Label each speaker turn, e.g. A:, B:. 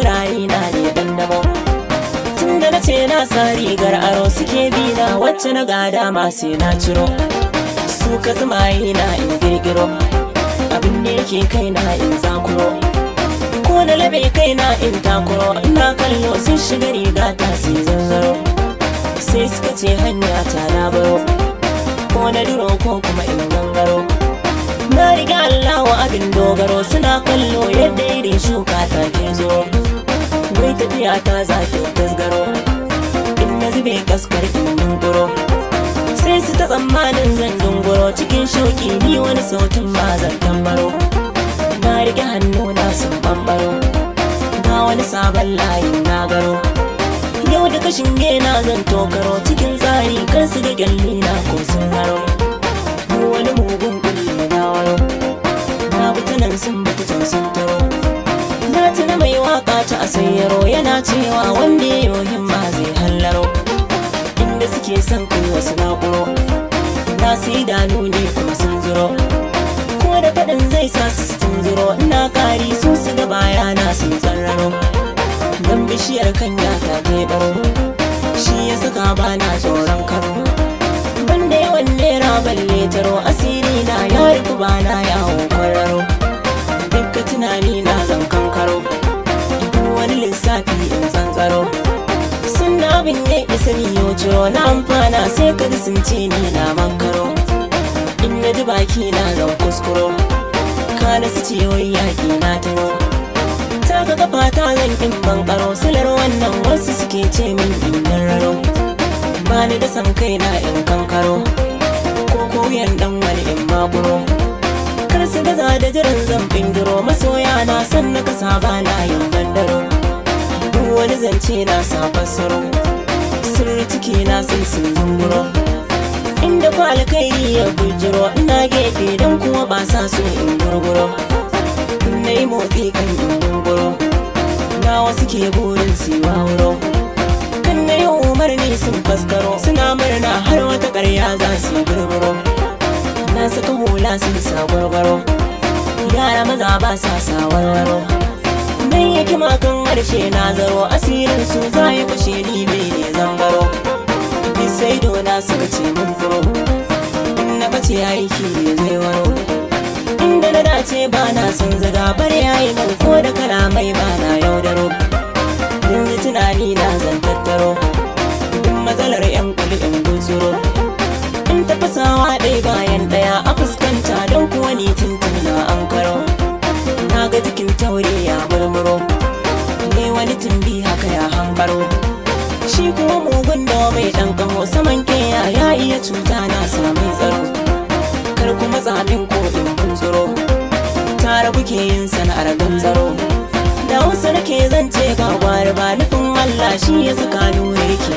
A: Kirari na ne dandamo. Tunda na ce na sa rigar aro, suke bina wacce na gada ma sai na ciro. Su ka zumaye na in girgiro abin da yake kaina in zakuro, ko na labe kaina in takuro. Ina kallo sun shiga riga ta sai zanzaro, sai suka ce hanya ta na baro, ko na duro ko kuma in gangaro. Na riga Allah wa abin dogaro, suna kallo yadda irin shuka ta ke zo. Wai tafiya ta za ta tasgaro, in na zube kaskar in yunkuro, sai su ta tsammanin zan dunguro. Cikin shauki ni wani sautin ma zan tambaro. Na rike hannu na sun bambaro, ga wani sabon layin na garo. Yau da kashin na zan tokaro, cikin tsari kan su ga kyalli na ko sun haro. Mu wani mugun kulli na waro, na bi ta nan sun bi ta can sun taro. Na tuna mai waka ta asayyaro, yana cewa wanda ya yi himma zai hallaro. Inda suke son kai wasu naƙuro, na su idanu ne kuma sun zuro, ko da faɗin zai sa su tunzuro. Ina kari su su ga bayana sun tsararo, don bishiyar kan ya ta baro, shi ya saka bana tsoron karo. Banda yawan nera balle taro, asiri na ya rufu bana yawon kwararo. Dukka tunani na zan kankaro, duk wani lissafi in tsantsaro. Sun abin ya isa ni yau ciro na amfana, sai ka ji sun ce ni na makaro. In na ji baki na zan kuskuro, kana su ce wai yaƙi na taro. Taka kafa ta zan in bankaro, silar wannan wasu suke ce min in raro. Bani da san kai na in kankaro, ko koyan dan wani in makuro. Kar su gaza da jiran zan bingiro, masoya na san na kasa ba na yin bandaro. Duk wani zance na sa fassaro, sirri ciki na sai sun zunguro. Inda ku alkhairi ya bujiro, ina gefe don kuwa ba sa so in gurguro. Na yi motsi kan in gurguro, na wasu ke burin su wawuro. Kan na yi umarni sun faskaro, suna murna har wata ƙarya za su yi gurguro. Na saka hula sun sa gwargwaro, yara maza ba sa sa warwaro. Dan yake makan harshe na zaro, asirin su za ya fashe, ni ne zambaro. Sai dona suka ce mun furo, in na bace aiki ne zai waro. Inda na dace ba na son zaga, bar yayi min ko da kalamai ba na yaudaro. Yanzu tunani na zan tattaro, duk matsalar yan kuli in gutsuro, in tafasawa ɗaya bayan ɗaya a fuskanta, don kuwa ni tuntun na an karo. Na ga jikin taure ya murmuro ne, wani tumbi haka ya hambaro. Shi kuma mugun da mai ɗan kaho saman keya, ya iya cuta na sami tsaro. Kar kuma tsamin ko in tsoro, tare kuke yin sana'ar ganzaro. Da wasu nake zance ba gwari ba, nufin Allah shi ya saka nuna yake.